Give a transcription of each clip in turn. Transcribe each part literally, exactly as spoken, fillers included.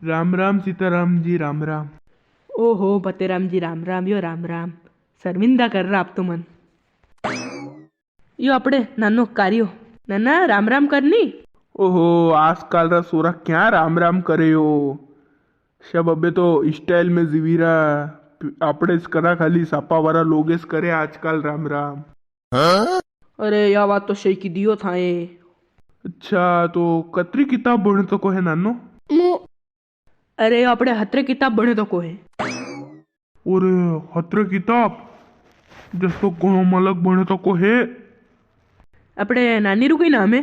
राम राम सीताराम जी, राम राम। ओहो, पतेराम जी, राम राम, यो राम राम। शर्मिंदा कर रहा आप तो मन। यो आपड़े नानो कार्यो। नाना, राम राम करनी। ओहो, आजकल रा सोरा क्या राम राम करे यो? सब अबे तो style में जीवी रा। आपड़े ज करा खाली, सापा वाला लोग ज करे आजकल राम राम। अरे, या बात तो सही की दियो थाए। अच्छा, तो कतरी किताब भणे तको है नानो? मु अरे, यो आपड़े हतरे किताब भणे तको है। अरे, हतरे किताब? जस तो घणो मलक भणे तको है। आपड़े नानी रू कई नाम है?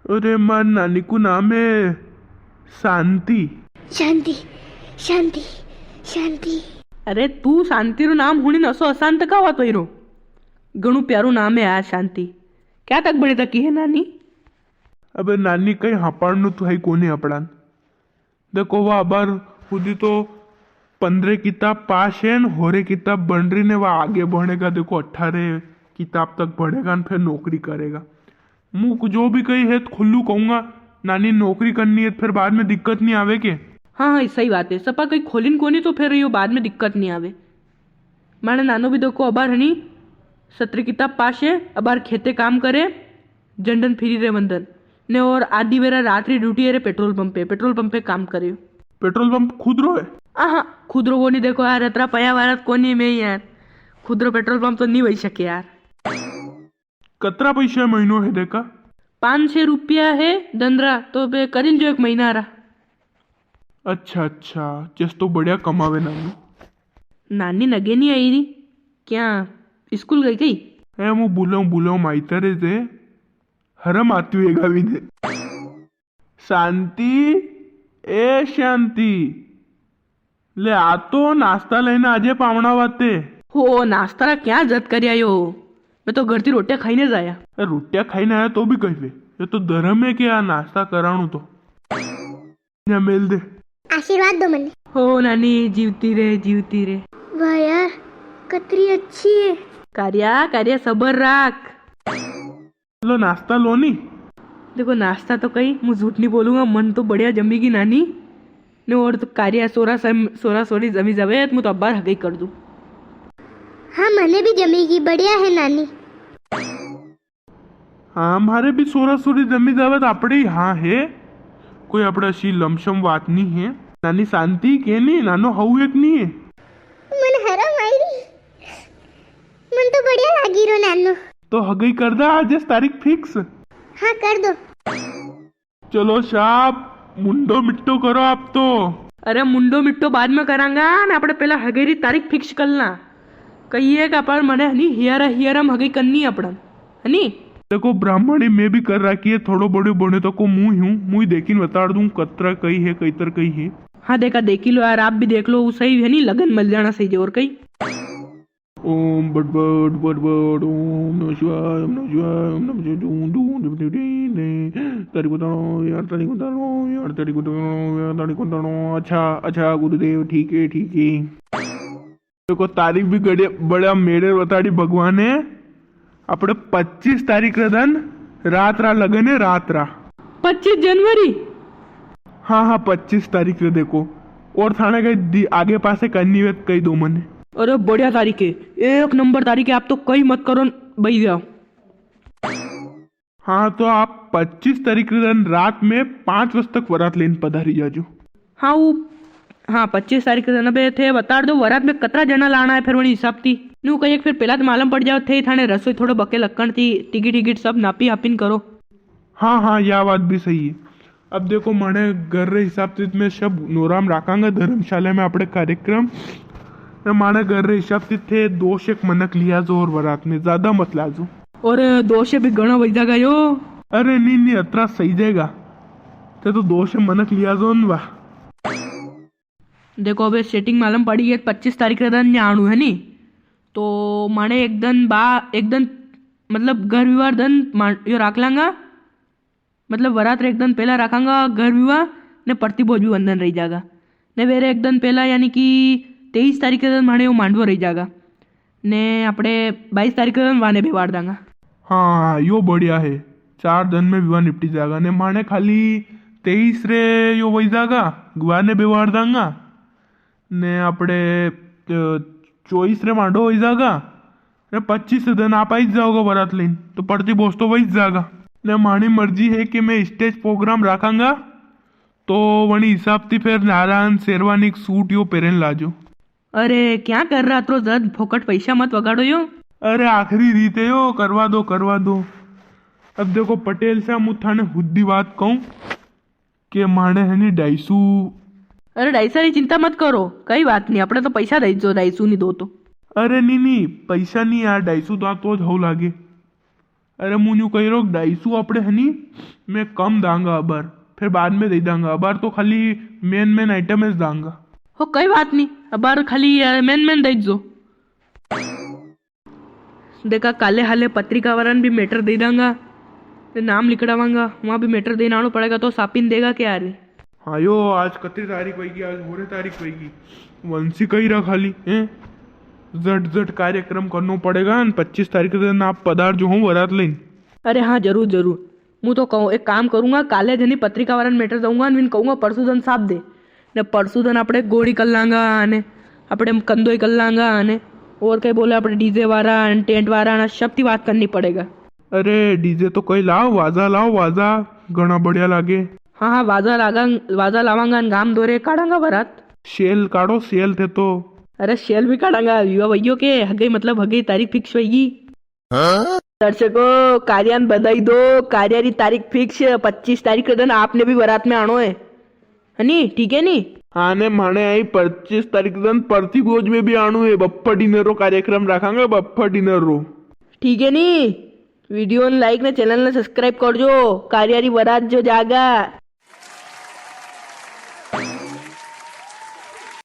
अरे, मार नानी को नाम है शांति। शांति, शांति, शांति। अरे, तू शांति रू नाम हुणी न असो अशांत का वात वई रो? घणू प्यारू नाम है यार शांति। क्या तक भणे तकी है नानी? अबे नानी, कई हापाड़नू तो है कोनी आपड़ान। देखो, वा अबार खुदी तो पन्द्रह किताब पास है न, होरे किताब बन रही ने, वा आगे भणेगा। देखो, अठारह किताब तक भणेगा न, फिर नौकरी करेगा। मु जो भी कही है, तो खुल्लू कहूंगा, नानी नौकरी करनी है, तो फिर बाद में दिक्कत नहीं आवे के? हाँ, हाँ, सही बात है। सपा कई खोलिन कोनी, तो फिर यो बाद में दिक्कत नहीं आवे। माने नानो भी देखो, अबार हनी सतरी किताब पास है, अबार खेते काम करे, झंडन फिरी रे वंदन ने, और आधी वेरा रात री ड्यूटी है रे पेट्रोल पंप पे, पेट्रोल पंप पे काम करे। पेट्रोल पंप खुद रो है? आहा, खुद रो कोनी। देखो यार, अतरा पया वाला तो कोनी मैं यार, खुद रो पेट्रोल पंप तो नहीं वही सके यार। कतरा पैसा महीनो है देखा? पाँच सौ रुपया है दंदरा, तो बे करिल जो एक महीना रा। अच्छा, अच्छा, जस तो बढ़िया कमावे नानी। नानी नगे नहीं आई री, क्या स्कूल गई गई? ए, मु बुलाऊं, बुलाऊं माइतरे जे, हरम आती हुई गावी ने। शांति, ए शांति, ले आ तो नाश्ता लेने आजे पावणा वाते। हो, नाश्ता रा क्या जत कर आयो? मैं तो घर थी रोटियां खाई ने जाया। ए, रोटियां खाई ने आया तो भी कहवे, ये तो धर्म है कि आ नाश्ता कराणू तो। या मेल दे। आशीर्वाद दो मने। हो नानी, जीवती रे, जीवती रे। वाह यार, कतरी अच्छी है। कारिया, कारिया, सबर राख। लो नाश्ता लो नी। देखो नाश्ता तो कई, मु झूठ नहीं बोलूंगा, मन तो बढ़िया जमीगी नानी। ने और तो कारिया सोरा सम-, सोरा सोरी जमी जावे तो मु तो अब्बार हगई कर दूं। हाँ, मने भी जमीगी, बढ़िया है नानी। हाँ, हमारे भी सोरा सोरी जमी जावे तो आपड़े ही हाँ है, कोई आपड़ा सी लमसम बात नहीं है। नानी शांति के नहीं, नानो हऊ एक नहीं है। मन हरम आई री, मन तो बढ़िया लागी रो नानो। तो हगई कर दा आज इस तारीख fix। हाँ, कर दो। चलो साहब, मुंडो मिट्टो करो आप तो। अरे मुंडो मिट्टो बाद में करांगा ना, आपड़े पहला हगई री तारीख fix कर ला। कहिए का पर मने हनी हियारा हियारा में हगई करनी है आपड़ा, हनी? देखो ब्राह्मणी मैं भी कर रखी है, थोड़ो बड़ो बने तो को मुंह हूँ, मुंह देखिन बता दूं कतरा कई है, कई तर कई है। हाँ देखा, देखी लो यार, आप भी देख लो, वो सही है नी, लगन मिल जाना सही और कई। ओम बट बट बट बट, ओम नमः शिवाय, ओम नमः शिवाय, ओम नमः शिवाय, डूं, डूं, डूं, डूं, डूं, डूं, डूं। तारीख बताओ यार, तारीख बताओ यार, तारीख बताओ यार, तारीख बताओ। अच्छा, अच्छा गुरुदेव, ठीक है, ठीक है। देखो, तारीख भी गड़े-, बड़ा मेड़े बताड़ी भगवान है। अपने पच्चीस तारीख रे दन रात रा लगन है, रात रा। पच्चीस जनवरी? हाँ, हाँ, पच्चीस तारीख रे देखो। और थाने कई दि-, आगे पासे करनी वे कई दो मने। अरे, बढ़िया तारीख है, एक नंबर तारीख है, आप तो कई मत करो न, बई जाओ। हाँ, तो आप पच्चीस तारीख रे दन रात में पाँच बजे तक वरात लेन पधारी जाजो। हाँ, वो, हाँ, पच्चीस तारीख रे दन अबे थे बता दो, वरात में कतरा जना लाना है, फिर वणी हिसाब थी। न्यू कहिए, फिर पहला तो मालूम पड़ जाओ थे, थाने रसोई थोड़ो बके लक्कण थी, टिकट, टिकट सब नापी हापिन करो। हाँ, हाँ, या बात भी सही है। अब देखो, माने घर रे हिसाब से मैं सब नोराम राखांगा धर्मशाला में आपणे कार्यक्रम। ने माने घर रे हिसाब से थे दो से एक मनक लिया जो और वरात में ज्यादा मत लाजो। और दो से भी घणा वज जागा यो। अरे नी, नी, अतरा सही जाएगा। ते तो दो से मनक लिया जो न वा। देखो, अबे setting मालूम पड़ी है, पच्चीस तारीख रे दन न्या आणू है नी, तो माने एक दन बा-, एक दन, मतलब, घर विवाह दन मा-, यो राख लांगा, मतलब, वरात रे एक दन पहला राखांगा घर विवाह, ने प्रतिभोज भी वंदन रही जागा, ने वेरे एक दन पहला, यानी कि तेईस तारीख रे दन माने यो मांडवो रही जागा। ने आपणे बाईस तारीख रे वाने बेवाड़ दांगा। हाँ, यो बढ़िया है, चार दन में विवाह निपटी जागा। ने माने खाली तेईस रे यो वही जागा, गुआ ने बेवार दांगा, ने आपणे, अ, चौबीस रे मांडो होई जागा, ने पच्चीस रे दिन आप आई जाओगा बरात लेन, तो परती बोस तो वही जागा। ने मानी मर्जी है कि मैं stage program राखांगा, तो वणी हिसाब थी फेर नारायण शेरवानी सूट यो पेरन लाजो। अरे, क्या कर रहा अतरो जद, फोकट पैसा मत वगाड़ो यो। अरे, आखिरी रीत है यो, करवा दो, करवा दो। अब देखो पटेल सा, मु थाने हुद्दी बात कहूँ के माने है नी डाईसू। अरे, डाईसा री चिंता मत करो, कई बात नी, आपणे तो पैसा दई जो, डाईसू नी दो तो। अरे नी नी, पैसा नी यार, डाईसू तो, तो ज हव लागे। अरे, मु न्यू कही रो, डाईसू आपणे है नी, मैं कम दांगा अबार, फिर बाद में दे दांगा। अबार तो खाली main main item ज दांगा। हो, कई बात नी, अबार खाली, अ, main main दे जो। देखा, काले हाले पत्रिका वाला ने भी matter दे दांगा, ने नाम लिखड़ावांगा, वहाँ भी matter देने आनो पड़ेगा, तो सापिन देगा क्या रे? हाँ यो, आज कतरी तारीख होएगी? आज होरे तारीख होएगी। वंशी कही रहा खाली, हैं? झट झट कार्यक्रम करनो पड़ेगा, न पच्चीस तारीख के दिन आप पधार जो हूँ वरात लेन। अरे हाँ, जरूर, जरूर। मु तो कहूँ, एक काम करूंगा, काले जनी पत्रिका वाला ने matter दूंगा, ने विन कहूंगा परसों दन साप दे, ने परसों दन आपणे घोड़ी कर लांगा, ने आपणे कंदोई कर लांगा, ने और कई बोले, आपणे DJ वाला, ने टेंट वाला, ने सब थी बात करनी पड़ेगा। अरे, DJ तो कई लाओ, वाजा लाओ, वाजा घणा बढ़िया लागे। हाँ, हाँ, वाजा लागा, वाजा लावांगा, ने गाम दोरे काढ़ांगा वरात। सेल काढ़ो, सेल थे तो। अरे, सेल भी काढ़ांगा, युवा भाइयों के हगई, मतलब हगई तारीख fix होएगी। दर्शकों, कारिया ने बधाई दो, कारिया री तारीख fix है, पच्चीस तारीख के दिन आपने भी वरात में आणो है, है नी? ठीक है नी? हाँ ने, माने आई पच्चीस तारीख के दिन परती भोज में भी आणू है, बप्पा dinner रो कार्यक्रम रखांगे, बप्पा dinner रो। ठीक है नी? Video ने like ने channel ने subscribe कर जो, कारिया री वरात जो जागा।